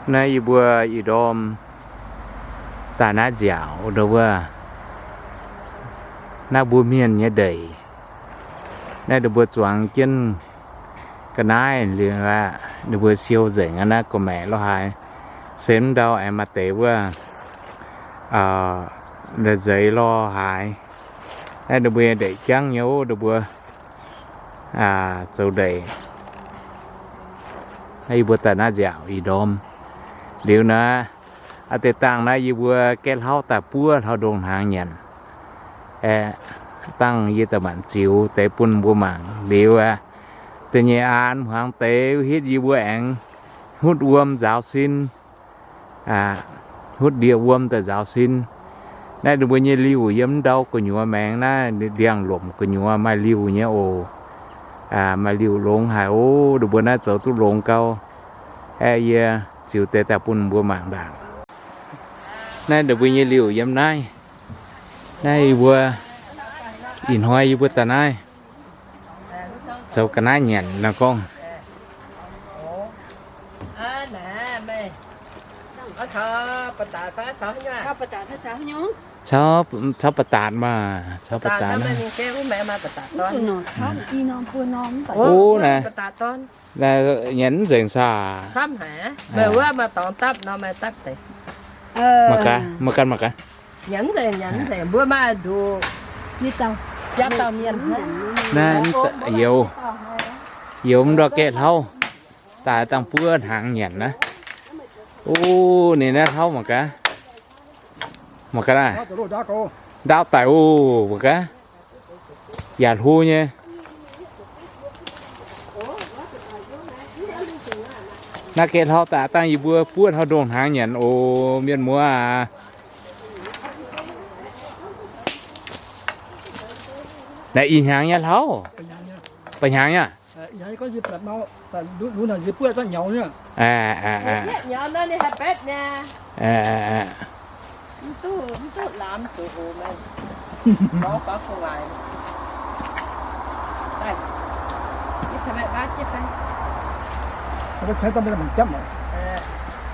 Naaiv yie mbuo ih ndorm daaih naaiv nziaauc ndau wuov, naaiv mbuo mienh nyei ndeic. Naaiv ninh mbuo zuangx jienv ga'naaiv liuz aqv, ninh mbuo siou nzengc aqv. Naaiv gorqv-maeqc lo haaix, se mv ndau aengx maaih deix wuov, nzeiz lo haaix. Naaiv ninh mbuo nyei ndeic jangv nyei ov, ninh mbuo zoux ndeic. Yie mbuo daaih naaiv nziaauc ih ndorm. Liuz naaiv, aa, deix dangh naaiv yie mbuo gaeqv hlauv daaih buov hlauv-ndongh hnaangx nyanc. Aeqv, dangh yie daaih maanc ziux deix bun mbuo mangc liuz aqv. Da'nyeic aanx hmuangx deix hitv yie mbuo aengx hutv wuom nzaaux sin. Hutv ndie-wuom daaih nzaaux sin. Naaiv ninh mbuo nyei liuh yiem ndau gu'nyuoz maengx naaiv, ndiangx-lomc gu'nyuoz maaih liuh nyei oc. Maaih liuh longx haic ov. Ninh mbuo naaiv zoux duqv longx gau. Aeqv, yie ziux deix daaih bun mbuo mangc ndaangc. Naaiv ninh mbuo nyei liuh yiem naaiv. Naaiv yie mbuo, ih hnoi yie mbuo daaih naaiv zoux ga'naaiv nyanc nor gorngv. Caux ba'datc maah, caux ba'datc. Ov, naaiv nyanc mv nzengc saah? Mangc gaax, mangc gaax, mangc gaax. Naaiv youz, youz mv ndortv gaeqv hlauv daaih dangh buov hnaangx nyanc naaiv. Ov, ninh naaiv hlauv mangc gaax. Mangc gaax naaiv. Ndaauv daic oc, mangc gaax. Yaac hlo nyei. Naaiv gaeqv hlauv daaih dangh yie mbuo buov hlauv-ndongh hnaangx nyanc oc, mienh muoz aac. Naaiv ih hnyangx nyei hlauv? Ba'hnyangx nyei?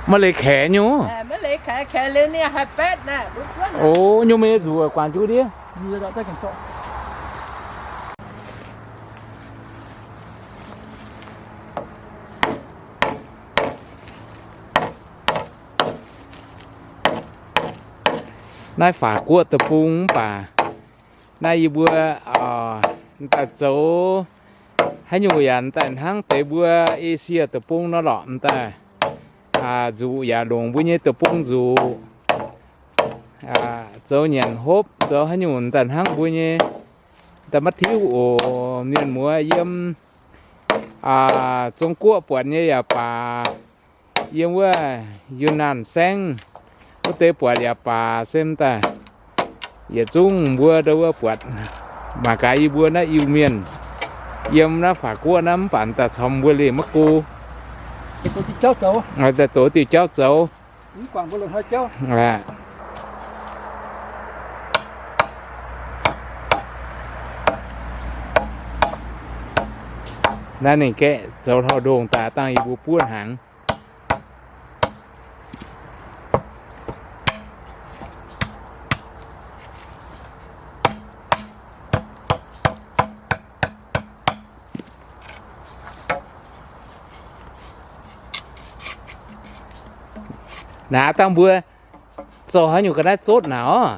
Maiv leiz kaeqv nyungc. O, nyungc mienh zuqc guangc jienv ndiev. Naaiv Faatv Guoqv deic-bung mv baac naaiv yie mbuo m'daaih zoux haaix nyungc yaac m'daaih hnangv deix mbuo Esie deic-bung nor lorqc, m'daaih nzuqc yaac longc mbuo nyei deic-bung nzuqc. Zoux nyanc hopv, zoux haaix nyungc m'daaih hnangv mbuo nyei, m'daaih maiv tiuv oc. Mienh muoz, yiem Zong-Guoqv buatc nyei yaac baac, yiem wuov Yunnan saengv wuov deix buatc yaac baac, se m'daaih yietc zungv mbuo ndau wuov buatc. Mangc gaax yie mbuo naaiv Iu-Mienh yiem naaiv Faatv Guoqv naaiv mv baac m'daaih caux mbuo leih maiv go. Daaih doqc diuh jauv zoux. Naaiv ninh gaeqv zoux hlauv-ndongh daaih dangh yie mbuo buov hnaangx. Naaiv dangh mbuo zorqv haaix nyungc ga'naaiv zotv naaic orv?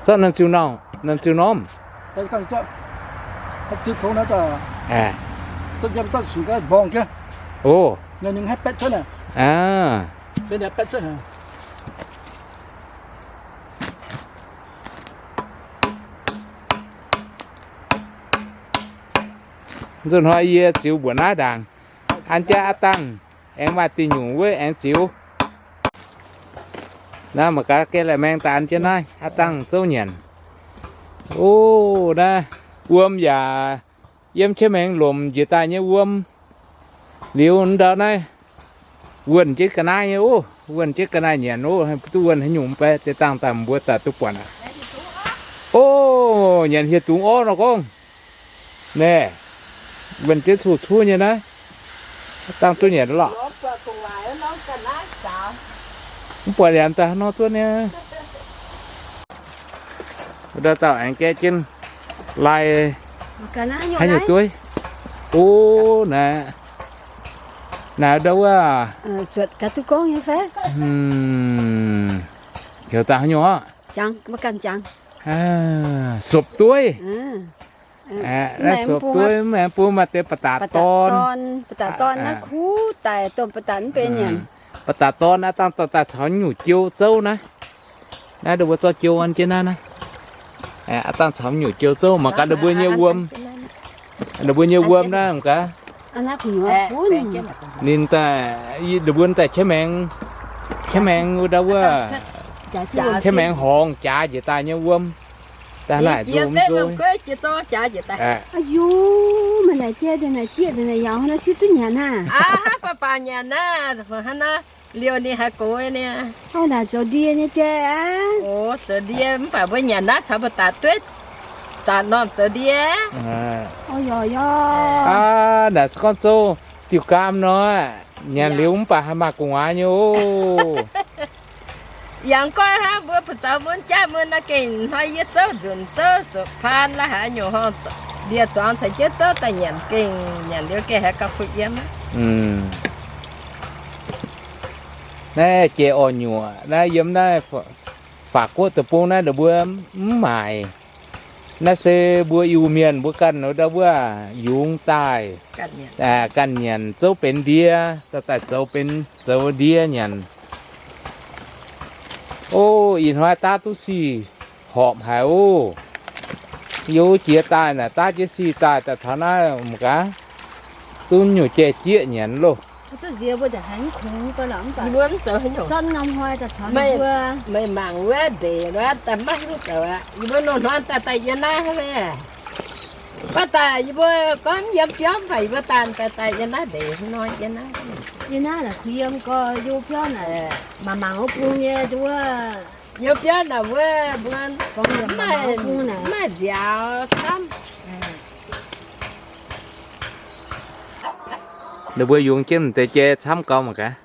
Zorqv norm ziux norm, norm ziux norm. O. Nzunc hnoi yie ziux mbuoqc naaiv ndaangc, an jienv aav dangh aengx maaih diuh nyungc wuov aengx ziux. Naaiv mangc gaax, gaeqv lai-maeng daaih an jienv naaiv, aav dangh zouv nyanc. O, naaiv wuom yaac yiem qiex maengx lomc njiec daaih nyei wuom. Liuz ndau naaiv wuonh jienv ga'naaiv nyei ov, wuonh jienv ga'naaiv nyanc ov, duqv wuonh haaix nyungc mv bei, deix dangh daaih mbuo daaih duqv buatc aqv. O, nyanc hieh dungz orv nor gorngv. Naaiv, wuonh jienv cuv-cuv nyei naaiv, dangh duqv nyanc lorqc. Mv buatc yaac daaih nor duqv niaa. Wuov dauh dauh aengx gaeqv jienv lai haaix nyungc dueiv. O, naaiv, naaiv ndau wuov, heuc daaih haaix nyungc oc? Sopc dueiv. Naaiv sopc dueiv, mv aengx bun maaih deix ba'datc dorn. Ba'datc dorn naaiv kuv daic, domh ba'datc mv benx nyanc. Ba'datc dorn aav dangh dorh daaih caux nyungc jou zouv naaiv. Naaiv ndau mbuo zorqv jou an jienv naaiv naaiv. Aav dangh caux nyungc jou zouv mangc gaax ndau mbuo nyei wuom. Ndau mbuo nyei wuom naaiv mangc gaax. Ninh daaih, ndau mbuo daaih qiex maengx, qiex maengx wuov ndau wuov, qiex maengx horngz jaax njiec daaih nyei wuom. Daaih naaic nzunc. Meih naaic jiex daaih naaic jieqv daaih naaic yaac nor siev duqv nyanc hnangv. Baac baac nyanc naaiv, hnangv naaiv liouh ninh haiz gox nyei. Naaic zoux ndie nyei jai aqv. O, zoux ndie mv baac mbuo nyanc naaiv caux mbuo daaih dueiv, daaih normh zoux ndie. Aa, naaic se gorngv zouv diuh gaam nor, nyanc liuz mv baac haih maaih gu'nguaaz nyei oc. Yangh goiv hnangv mbuo buoz zaux mun jaav mun naaiv gengh hnoi yie zouv nzunc zouv sopc paan la'haaix nyungc horngh ndie-zuangx caux jienv zouv daaih nyanc gengh nyanc liuz gengh haiz gauh kuh yiem. Naaiv jai orv nyuoqc naaiv yiem naaiv Faatv Guoqv deic-bung naaiv ndau mbuo mv maaic. Naaiv se mbuo Iu-Mienh mbuo ganh ndau wuov yungz daaih ganh nyanc zouv benx ndie, daaih zoux benx zoux ndie nyanc. O, ih hnoi daav duqv sic horpc haic oc. Yie jiex daaih naaic daav jienv sic daaih, daaih taux naaiv mv gaax, duqv nyungc jai-jieqv nyanc loh. Meih mangc wuov ndeic wuov daaih maiv hiuv zoux aqv. Yie mbuo nor hnoi daaih daaih yiem naaiv hnangv. Mv baac daaih yie mbuo gorngv yiem biauv mv baac yie mbuo daaih daaih daaih yiem naaiv ndeic hnoi yiem naaiv. Yiem naaiv naaic kuh yiem gorx, yiem biauv naaic mangc mangc wuov bung nyei wuov. Yiem biauv naaic wuov mbuo mv maaih nziaaux camv. Ninh mbuo yungz jienv m'deix jai camv gau mangc gaax.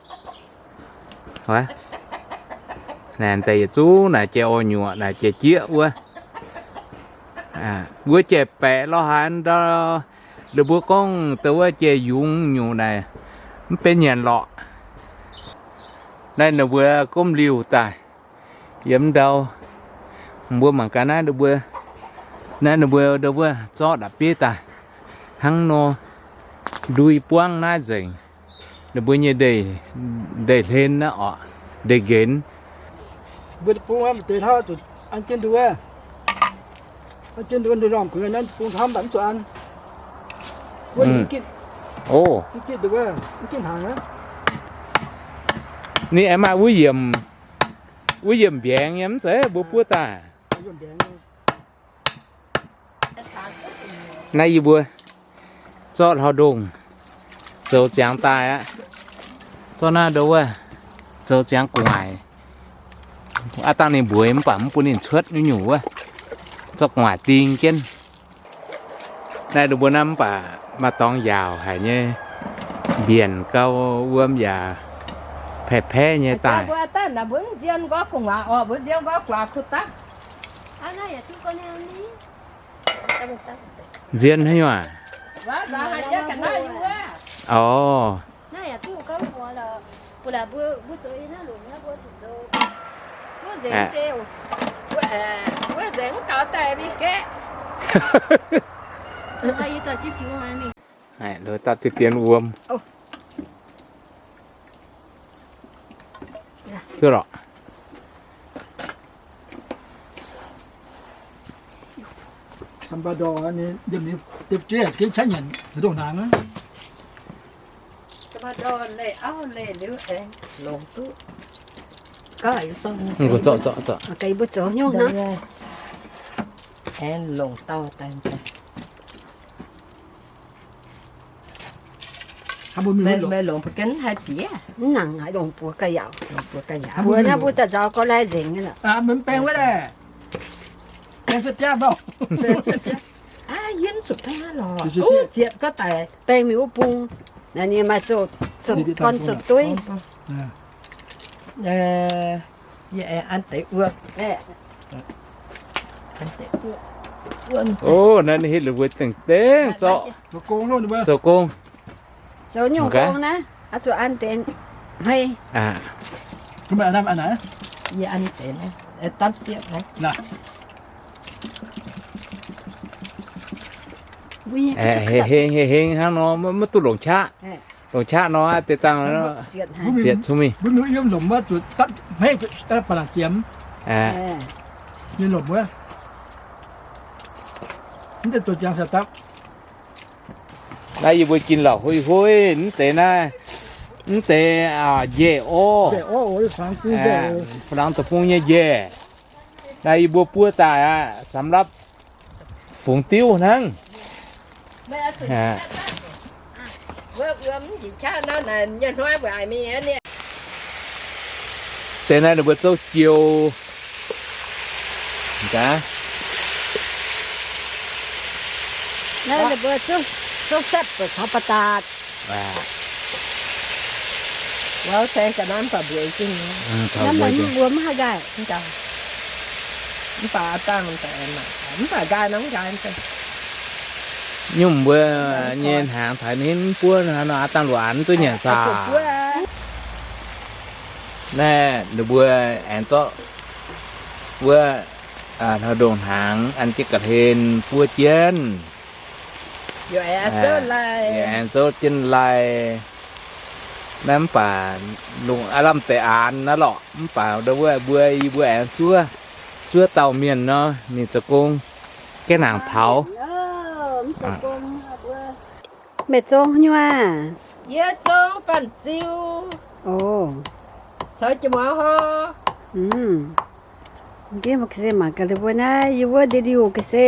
Naaic daaih yietc zungv naaic jai orv nyuoqc naaic jai-jieqv wuov. Wuov jai-baeqc lorh haaix ndau, ninh mbuo gorngv dongh wuov jai-yungz nyungc naaic mv benx nyanc lorqc. Naaiv ninh mbuo gomv liuh daaih yiem ndau. Mbuo mangc gaax naaiv ninh mbuo, naaiv ninh mbuo ndau wuov zorqv ndapv-bieiv daaih hnangv nor ndui buangv naaiv nzengc. Ninh mbuo nyei ndeic hlen naaiv oc, ndeic-nqenx. Mbuo deic-bung deix hnangv zuqc an jienv nduov, an jienv nduov ndorm kuinx naaiv deic-bung hnamv mv baac mv zuqc an. Wuov ninh mv gitv, mv gitv nduov, mv gitv hnaangx aqv. Ninh aengx maaih wuov yiemc, wuov yiemc mbiaengx nyei mv zeiz mbuo buov daaih. Naaiv yie mbuo zorqv hlauv-ndongh zoux ziangx daaih aqv. Zorqv naaiv ndo wuov zoux ziangx gu'nguaaic. Aav dangh ninh mbueix mv baac mv bun ninh cuotv nyungc-nyungc wuov, zorqv gu'nguaaic ding jienv. Naaiv ndo mbuo naaiv mv baac maaih dorngx yaauc haic nyei, mbienc gau, wuom yaac paeqv-paeqv nyei daaih. Nzien haaix nyungc aac? Orv. Dauh deix dien wuom. Duqv lorqc. Sambal ndorh nyei, yiem ninh deix jueiv za'gengh qaqv nyanc, za'gengh ndongc hnaangx aqv. Sambal ndorh leih auv leih liuz aengx longc duqv. Gaax, yie zorqv, zorqv, zorqv. Gaax, yie mbuo zoux nyungc hnangv. Aengx longc dauh daaih. Meih longc mbuo gen haaix bieqc? Mv nangc haaix, longc buoz ga'yaauc. Buoz naaiv mbuo daaih nzaaux gau lai nzengc nyei lorqc. Mv baeng wuov daaih. Baeng cuotv biaav nor. Aa, yie mv zuqc baeng aqv lorqc. Zietc gau daic baeng mingh wuov bung. Naaiv ninh maaih zoux, zoux gorn zoux dueiv. Yie an deix wuov. O, naaiv ninh hitv ninh mbuo dengh dengh zorqv zoux gong. Zoux nyungc gong naaiv, zuqc an deix hnoi. Yie an deix naaiv, dapv sieqv naaiv. Hengx hengx hnangv nor, maiv duqv longc qaqv. Longc qaqv nor, deix dangh zietc cun mingh. Naaiv yie mbuo gin lorqc huih huih, mv deix naaiv, mv deix njiec orv. Fu-laangz deic-bung nyei njiec. Naaiv yie mbuo buov daaih aqv, samx lapv fungx diuv hnangv. Deix naaiv ninh mbuo zouv jiou. Naaiv ninh mbuo zouv setv buatc caux ba'datc. Mbuo mv haih nqaai. Nyungc mbuo nyei hnaangx taux ninh mv buov nor, aa dangh luoqc an mv duqv nyanc saah. Naaiv ninh mbuo aengx zorqv wuov hnoi ndongh hnaangx an jienv ga'hlen buov jienv. Yaac aengx zouv jienv lai. Naaiv mv baac lungh aav lamh deix aanx naaiv lorqc, mv baac ndau wuov mbuo, yie mbuo aengx zuov, zuov dauh mienh nor, ninh zoux gong gaeqv nangc taux. Meih zong haaix nyungc aac? Yie zong fanh ziu. O, caux jiex muangx hor. Mv, se mangc gaax ninh mbuo naaiv, yie wuov ndie liuh ga'se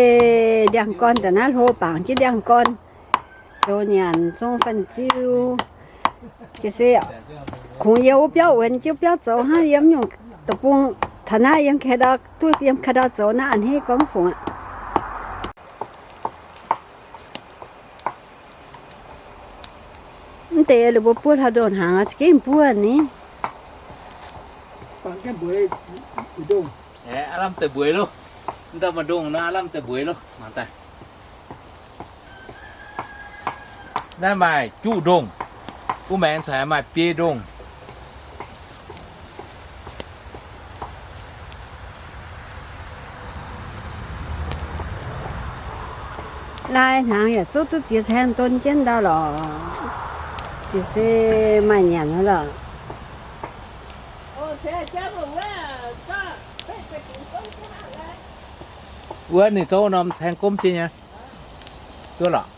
ndiangx-gorn daaih naaiv hlo bangc jienv ndiangx-gorn. Zoux nyanc zong fanh ziu. Ga'se kungx yiem wuov biauv wuonx jienv biauv zoux hnangv, yiem nyungc deic-bung taux naaiv yiem Ka'dau, duqv yiem Ka'dau zoux naaiv a'hneiv gorngv fungc aqv. Mv deix ninh mbuo buov hlauv-ndongh hnaangx za'gengh buov ni. Aav lamh deix mbueix loh. Mv dauh maaih ndongh nor, aav lamh deix mbueix loh. Mangc daaih. Naaiv maaih juqv ndongh. Wuov maengx caux maaih biei ndongh. Lai hnaangx yaac zouv duqv ziex caeng don jienv ndau lorqc. Jiex se maaih nyanc lorqc. Wuov ninh zouv norm caeng gomv jienv nyei. Duqv lorqc.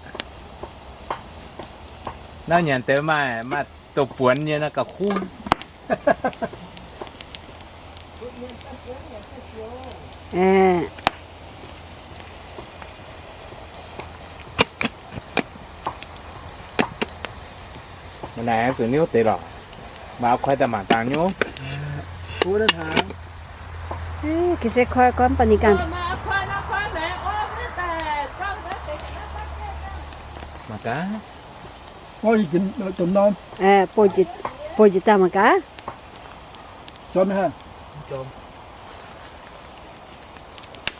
Naaiv nyanc deix maaih, maaih douz-buonx nyei naaiv ga'kuv. Naaiv zuqc niouv deix lorqc. Maaih koi daaih mangc dangh nyouv. Ga'se koi gorn baac ninh ganh. Mangc gaax. Bouh njiec daaih mangc gaax.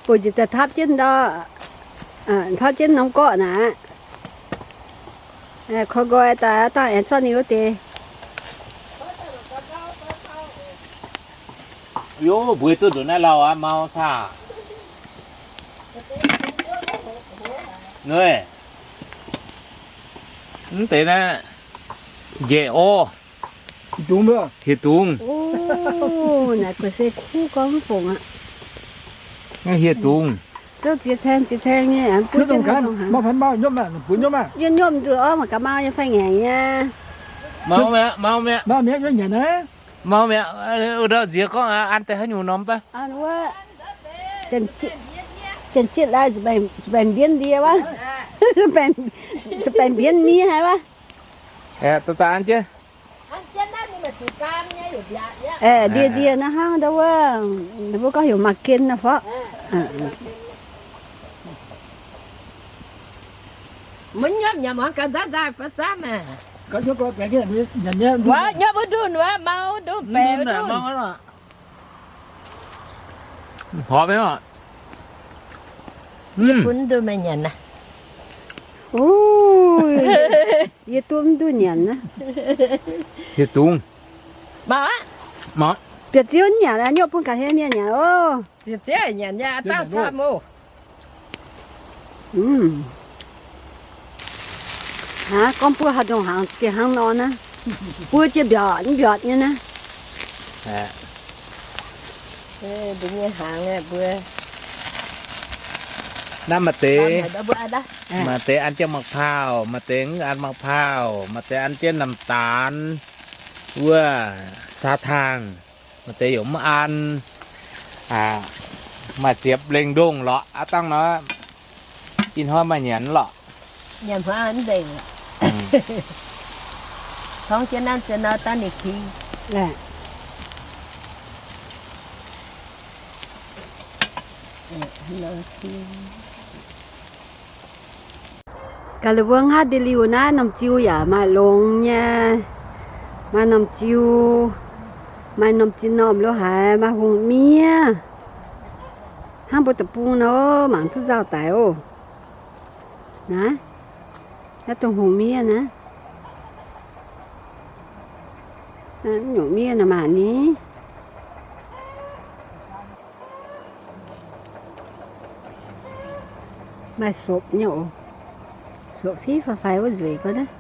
Bouh njiec daaih tapv jienv ndau, tapv jienv norm gorqv naaic. Koi nqoi daaih dangh aengx zorqv ninh wuov deix. Yo, mbueix duqv ndongc naaiv lauh aqv, mau saah. Mv deix naaiv njiec orv. Hieh dungz. Naaiv guaix se kuv gorngv mv fongc aqv. Naaiv hieh dungz. Zouv ziex caeng ziex caeng nyei, buov jienv dongh hnaangx. Yie nyomv nduqc orv mangc gaax mau nyei fai ngaengc nyei. Mau mi'aqv, mau mi'aqv. Mau mi'aqv, ndortv nziex gorngv an deix haaix nyungc norm baav. Janx-zitv lai zuqc baengc mbienv ndie wuov. Zuqc baengc mbienv miev haic wuov. Daaih an jienv. Ndie ndie naaiv hnangv ndau wuov, mbuo gorngv heuc mangc gen naaiv fov. Mv nyamv nyanc muangx gaax nzangv nzangv fai zamv maah. Wuov, nyopv wuov ndunh wuov, mau ndunh baeqc wuov ndunh. Horpc nyei oc. Yie bun ndunh meih nyanc naaiv. Yie duqv ndunh nyanc naaiv. Hieh dungz. Mangc aqv. Bieqc ziouv nyanc, nyopv bun ga'hlen mienh nyanc oc. Bieqc ziouv nyanc nyei, dangh camv oc. Aav, gorngv buov haaix ndongc hnaangx gengh hnangv nor naaiv. Buov jienv mbiortc mbiortc nyei naaiv. Mbuo nyei hnaangx mbuo. Naaiv maaih deix, maaih deix an jienv มะพร้าว, maaih deix mv an มะพร้าว, maaih deix an jienv น้ำตาล wuov 砂糖, maaih deix yaac mv an. Maaih ziepc lengh ndongh lorqc, aav dangh nor, ih hnoi maaih nyanc lorqc. Nyanc hnoi mv nzengc. Torngv jienv nanv zienx nor daav ninh king. Gaax, ninh mbuo ngaatv ndie-liuh naaiv norm ziu yaac maaih longx nyei. Maaih norm ziu, maaih norm zinh normh lo haaix, maaih hungh miev. Hnangv mbuo deic-bung nor, mangc duqv nzauh daic oc. Naaiv, naaiv dongh hungh miev naaiv. Nyungc miev naaiv maaih ni. Maaih sopc nyei oc. Sopc fiv faix faix wuov nzueic gau naaiv.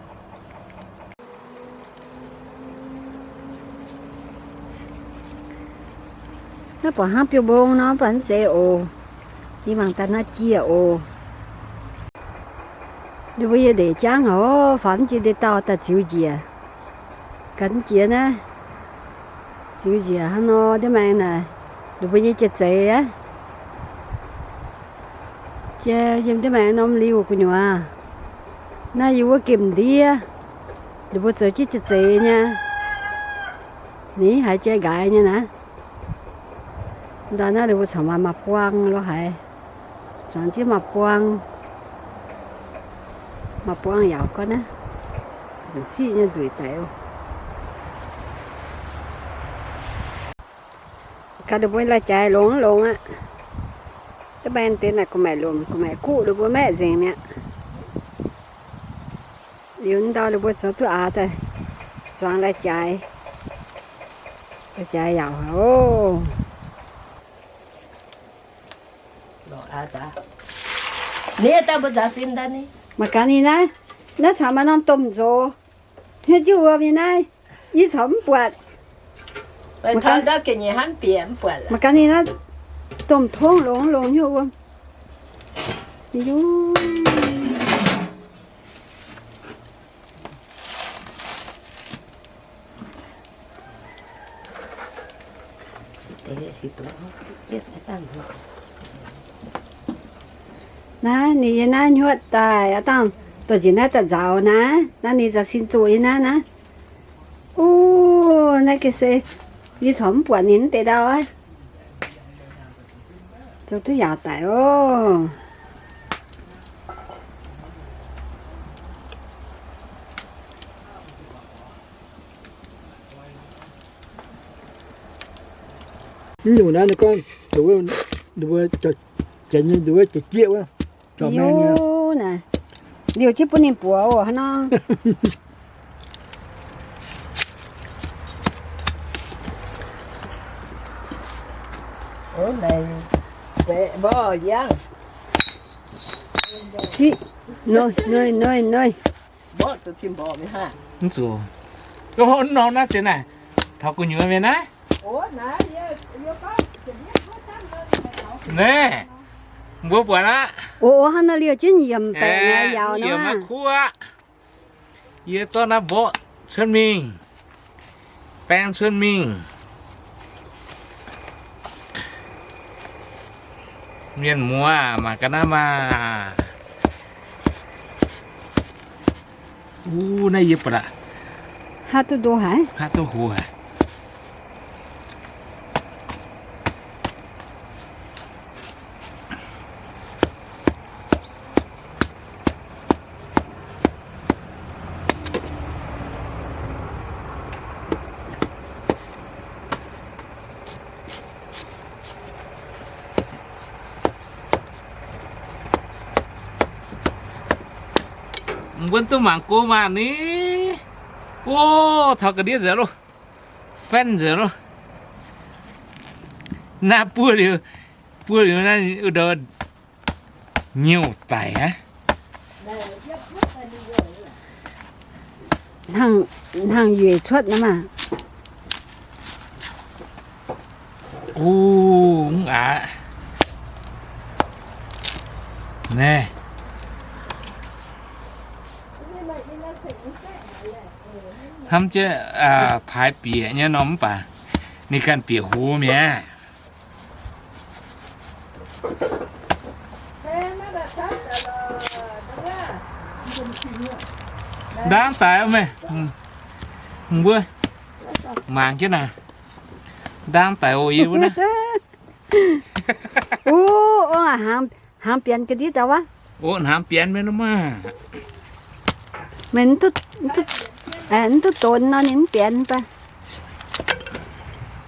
Naaiv buatc hnangv biouv-mbong nor, mv baac mv zeiz oc. Yie mangc daaih naaiv jiex oc. Ninh mbuo yie ndeic jangv oc, faaux mv jiex ndeic dauh daaih ziux njiec. Ganh mv jiex naaiv. Ziux njiec hnangv nor ndiev maengx naaic, ninh mbuo nyei jiex zeiz aqv. Jiex yiem ndiev maengx norm liuh gu'nyuoz. Naaiv yie wuov gemh ndiev, ninh mbuo zoux jienv jiex zeiz nyei. Ninh haiz jai nqaaix nyei naaiv. Ndau naaiv ninh mbuo corc maaih maaz-buang lo haic. Zuangx jienv maaz-buang. Maaz-buang yaauc gorngv naaiv, siqv nyei nzueic daic oc. Gaax, ninh mbuo lai-jaaix longx longx aqv. Da'maah deix naaic gu'maeqc lomc gu'maeqc guqv ninh mbuo maeqv nzengc mi'aqv. Liuz ndau ninh mbuo zoux duqv aax daaih zuangx lai-jaaix. Lai-jaaix yaauc haic oc. Mangc gaax ninh naaiv, naaiv caux maaih norm domh nzox hnyouv jienv wuom nyei naaiv, yie corc mv buatc. Mangc gaax ninh naaiv domh tongv longx longx hnyouv wuom. Naaiv ninh yiem naaiv hnyuotv daaih, aav dangh dorh njiec naaiv daaih nzaaux naaiv. Naaiv ninh nzaaux sin zoqc yiem naaiv naaiv. Ov, naaiv ga'sie, yie corc mv buatc ninh mv deix ndau aqv. Zoux duqv yaauc daic oc. Mv nyungc naaiv ninh gorngv, ninh mbuo, ninh mbuo jiex nyei, ninh mbuo jiex jieqv wuov, zorc maeng nyei. Liouh jienv bun ninh buoz oc, hnangv nor. Siqv, noic, noic, noic, noic. Mv zuqc. Norm naaiv ziex naaic, taux gu'nyuoz mienh naaiv. Naaiv, mbuo buatc aqv. Oc, hnangv nor liouh jienv yiemc baeqc naaiv, yaauc nor. Kuv aqv. Yie zorqv naaiv mborqv cuotv mingh, baeng cuotv mingh. Mienh muoz mangc gaax naaiv maah. Uv, naaiv yie buatc aqv. Haav duqv ndo haic. Haav duqv huv haic. Buonv duqv mangc go maah ni. O, taux ga'ndiev nzengc loh. Faenv nzengc loh. Naaiv buo liuz, buo liuz naaiv ndoh nyouh daic aqv. Hnangv, hnangv yueic cuotv nor maah. O, mv aqc. Naaiv. Hnamv jienv paaix bieqc nyei nor mv baac ninh ganh bieqc hoz mi'aqv. Ndaangv daic meih, mbuo mangc jienv naaic. Ndaangv daic o yie mbuo naaiv. O, hnaangx bienx ga'ndiev daaih wuov. O, hnaangx bienx mienh maah. Meih mv duqv donx nor ninh mv bienx baac.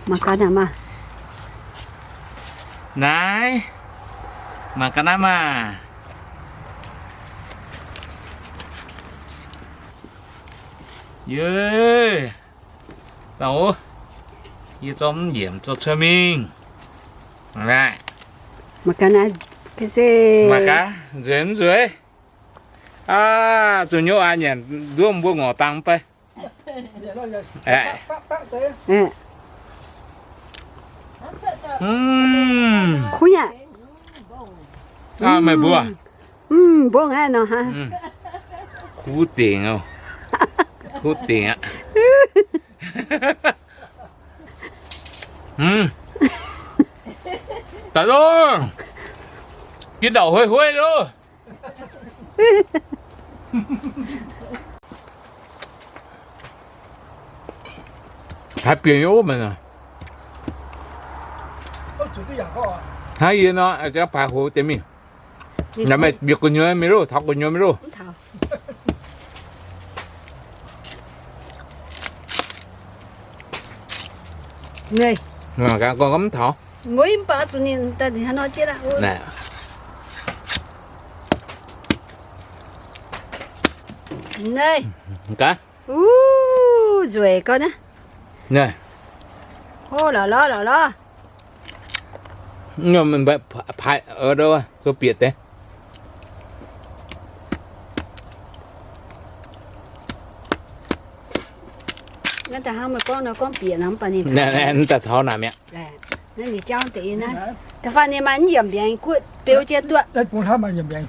Mangc gaax naaic maah. Naaiv, mangc gaax naaiv maah. Yie, dangh, yie zorqv mv njiec zorqv cuotv mingh. Mangc gaax, mangc gaax nzueic mv nzueic. Aa, zuqc nyouv aa nyanc nduov mbuo ngorc dangh mv bei. Kuv nyei. Meih mbuo. Mbong aqv nor hnangv. Kuv dingc, kuv dingc aqv. Daaih loh, gin ndauc huei huei loh. Haaix bieqc nyei ov meih. Hnangv yie nor, jangx paaix hoz deix mingh. Naaic meih bieqc gu'nyuoz mingh loh, taux gu'nyuoz mingh loh. Gorngv mv taux. Gaax. Uv, nzueic gau naaiv. Naaiv. O, lorz lorz lorz lorz. Paaix, zoux bieqc deix. Naaiv daaih hnangv meih gorngv nor, gorngv bieqc nor mv baac ninh daaih taux naaic mi'aqv. Naaiv ninh jauv deix naaiv. Da'faanh ninh maaih mv yiemc mbiaengx guotv beu jienv duqv. Maaih mv yiemc mbiaengx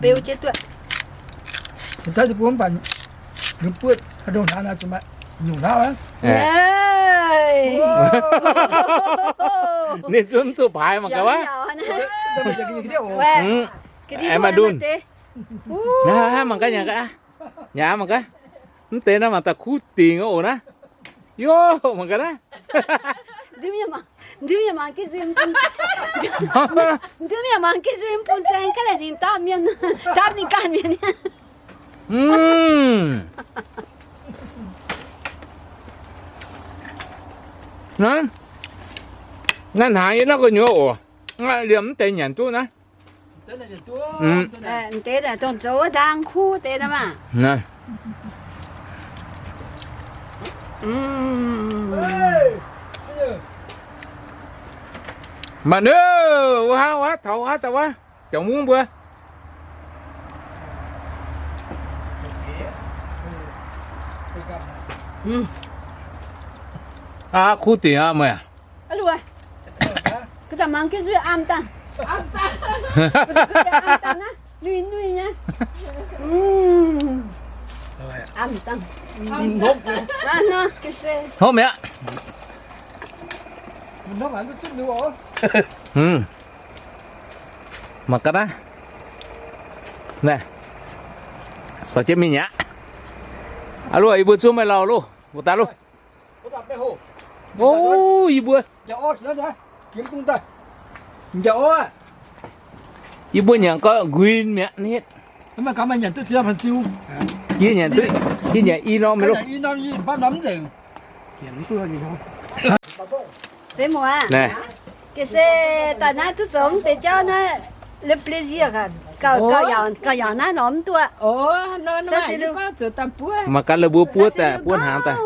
beu jienv duqv. Ninh zunv zuqc paaix mangc gaax wuov. Maaih ndunh. Mangc gaax, nyanc gaax, nyanc mangc gaax. Mv deix naaiv mangc daaih kuv dingc oc naaiv. Yoh, mangc gaax naaiv. Nduov mienh mangc gaax nzuih mv bun, nduov mienh mangc gaax nzuih mv bun zaeng gaax, laaic ninh dapv mienh, dapv ninh ganh mienh. Naaiv hnaangx yie naaiv gu'nyuoz oc. Liemh mv deix nyanc duqv naaiv. Deix dongh zoux wuov ndaang kuv deix naaiv maah. Maaih ninh, wuov haav, wuov haav, taux wuov haav daaih wuov, jangx mungv mbuo. Aa, kuv dingc aqv meih. Hnopv mi'aqv. Mangc gaax naaiv. Naaiv, dorh jienv mingh mi'aqv. Aa loh, yie mbuo zuov meih lauh loh, mbuo daaih loh. O, yie mbuo. Yie mbuo nyanc gorqv nquin mi'aqv nitv. Yie nyanc duqv, yie nyanc i norm mi'aqv loh. Feix muoz aac, ga'se daaih naaiv duqv zoux mv deix jauv naaiv, Gauh yaauc naaiv lorz mv duqv. Mangc gaax la'buo buov daaih, buov hnaangx daaih.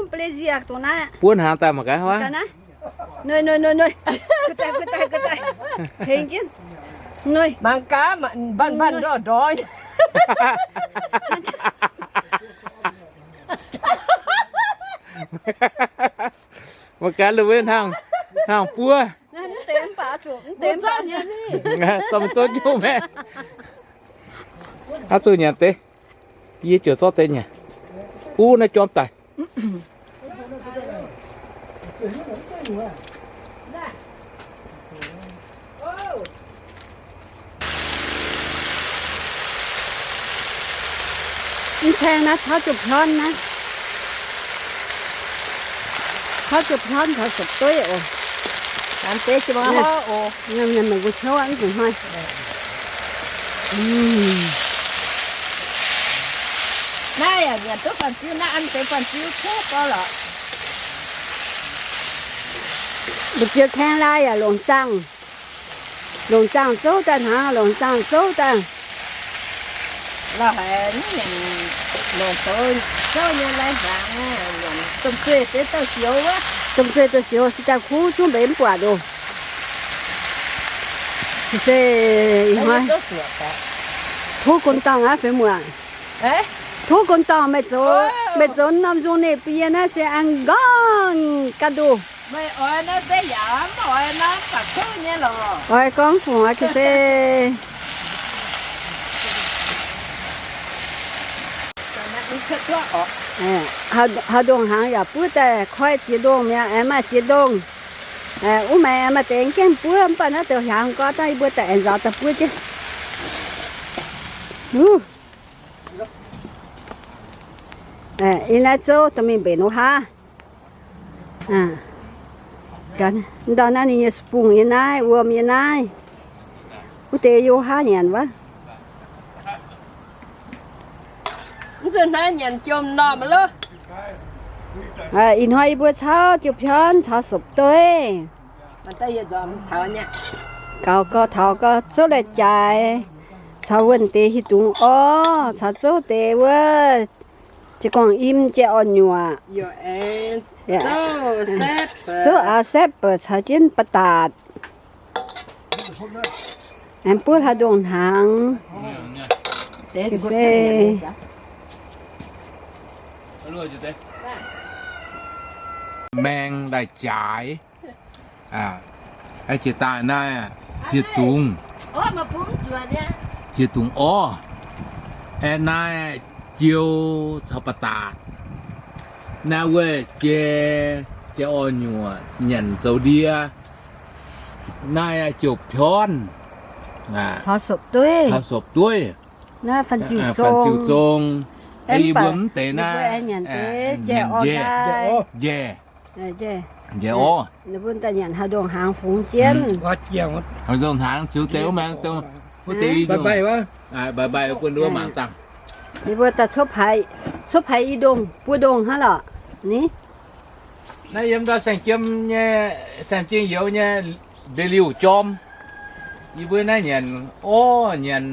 Buov hnaangx daaih mangc gaax. Mangc gaax, mbatc mbatc ndorh ndorh. Mangc gaax la'buo hnaangx, hnaangx buov. Dorh duqv nyungc maah. Aav zuqc nyanc deix. Yie ziouc zorqv deix nyanc. Uv, naaiv jorm daic. Mv caeng naaiv caux jienv piorn naaiv. Caux jienv piorn caux sopc dueiv oc. Mangc gaax, mv zuqc hnoi. Naaiv yaac nyanc duqv fanh ziu, naaiv an deix fanh ziu tov gau lorqc. Mbu'ziex kaeng lai yaac longc zaangh. Longc zaangh zouv daaih hnangv, longc zaangh zouv daaih. La'haiz mv nyanc longc zoux zouv nyei lai hnaangx, domh zueih deix dauh sioux wuov. Domh zueih dauh sioux se daaih kuv zungv mbeix mv buatc oc. Se ih hnoi tov gunv dorngh aqv, feix muoc. Tov gunv dorngh meih zoux, meih zoux norm nzung ninh bun yie naaiv se aengx nqorngv ga'nduh. Oix gorngv fungc oix ga'se. Haaix ndongh hnaangx yaac buov daaih koi ziex ndongh mi'aqv, aengx maaih ziex ndongh. Wuov maengx aengx maaih deix gengh buov, mv baac naaiv douc hiaangx gorngv dangh yie mbuo daaih aengx nzaaux daaih buov jienv. Yie naaiv zouv dorh mingh mbenc wuov haav. Ndau naaiv ninh nyei sung yie naaiv, wuom yie naaiv. Wuov deix yie haav nyanc wuov. Mv zuqc hnangv nyanc jomc normh loh. Ih hnoi yie mbuo caux jiu pion caux sopc dueiv. Gaux gau taux gau zouv lai-jaaix, caux wuonh deix hieh dungz orv, caux zouv deix wuov jiex gorngv im jiex orv nyuoqc. Zouv aav sepv caux jienv ba'datc. Aengx buov haaix ndongh hnaangx. Maeng lai-jaaix. Jiex daaih naaiv hieh dungz, hieh dungz orv. Aengx naaiv jiou caux ba'datc. Naaiv wuov jai, jai orv nyuoqc nyanc zoux ndie. Naaiv jiu pion caux sopc dueiv. Fanh ziu zong. Yie mbuo mv deix naaiv nyanc jai orv. Nyanc orv. Mbuo daaih nyanc haaix ndongh hnaangx fungx jienv. Haaix ndongh hnaangx ziux deix wuov maengx, wuov deix i ndongh. Bye bye, bun wuov mangc dangh. Ninh mbuo daaih cuotv paaix i ndongh, buo ndongh hnangv lorqc. Ni, naaiv yiem ndau saeng-jiem nyei, saeng-jiem youz nyei mbeix liuh jorm. Yie mbuo naaiv nyanc orv, nyanc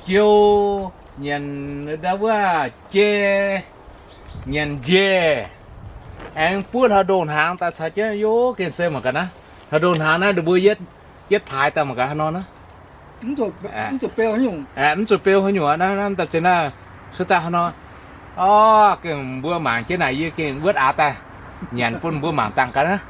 jiou, nyanc ndau wuov jai, nyanc njaih. Aengx buov haaix ndongh hnaangx daaih caux jienv, yov, gengh se mangc gaax naaiv. Haaix ndongh hnaangx naaiv, ninh mbuo yietv paaix daaih mangc gaax haaix nor naaiv. Mv zuqc beu haaix nyungc naaiv, naaiv daaih zinh naaiv, cuotv daaih haaix nor. Orv, gengh mbuo mangc jienv naaic, yie gengh wuotv aax daaih nyanc bun mbuo mangc dangh gaax naaiv.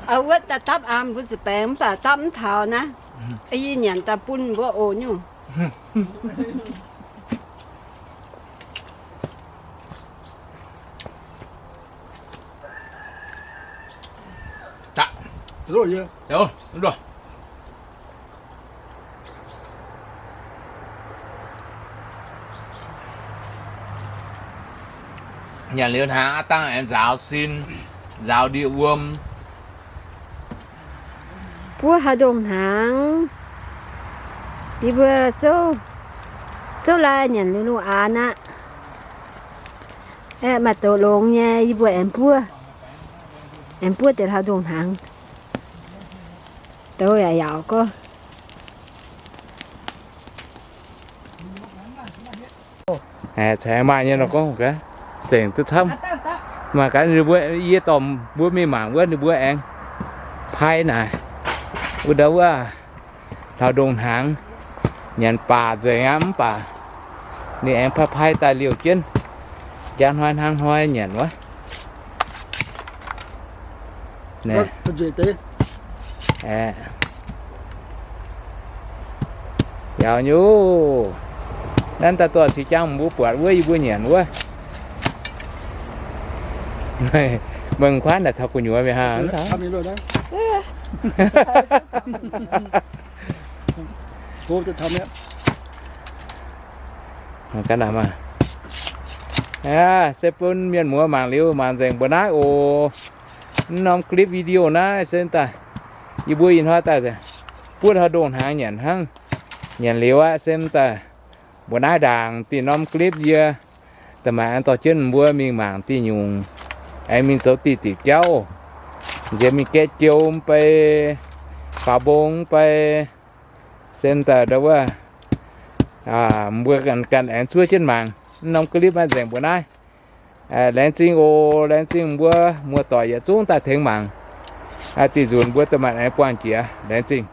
Wuov daaih dapv aax mbuo ziepc baengx mv baac dapv mv taux naaiv. Yie nyanc daaih bun mbuo oc nyungc. Nyanc liuz hnaangx aqv dangh aengx nzaaux sin, nzaaux ndie wuom. Buov haaix ndongh hnaangx, yie mbuo zouv, zouv lai nyanc liuz lungh aanx aqv. Aeqv, maaih douz longx nyei, yie mbuo aengx buov, aengx buov deix hlauv-ndongh hnaangx. Douz yaac yaauc gorx. Aengx maaih nyei nor gorngv gaax, zengc duqv camv. Maaih gaax ninh mbuo, yie dorh mbuo mingh mangc wuov ninh mbuo aengx paaiv naaic, wuov ndau wuov hlauv-ndongh hnaangx, nyanc baac nzengc aqv mv baac ninh aengx paaiv paaiv daaih liouh jienv, jaa hnoi hnangv hnoi nyanc wuov. Yaac nyei, nanv daaih dorh cingx jangx mbuo buatc wuov yie mbuo nyanc wuov. Meih kuaaiv naaic taux gu'nyuoz mi'aqv hnangv. Aa, se bun mienh muoz mangc liuz mangc nzengc mbuo naaiv oc. Mv norm clip video naaiv se daaih, yie mbuo ih hnoi daaih buov hlauv-ndongh hnaangx nyanc hnangv. Nyanc liuz aqv se daaih mbuo naaiv ndaangc diuh norm clip yie da'maaic aengx dorh jienv mbuo mingh mangc diuh nyungc, aengx mingh zoux diuh diuc jauv, nziex mingh gaeqv jou mv bei, faaux mbong mv bei, se daaih ndau wuov mbuo ganh aengx zuov jienv mangc. Mv norm clip maiv nzengc mbuo naaiv. Laengz zingh oc, laengz zingh mbuo muoz-doic yietc zungv daaih tengx mangc. Diuh nzunc mbuo da'maaic aengx buangh jiex. Laengz zingh.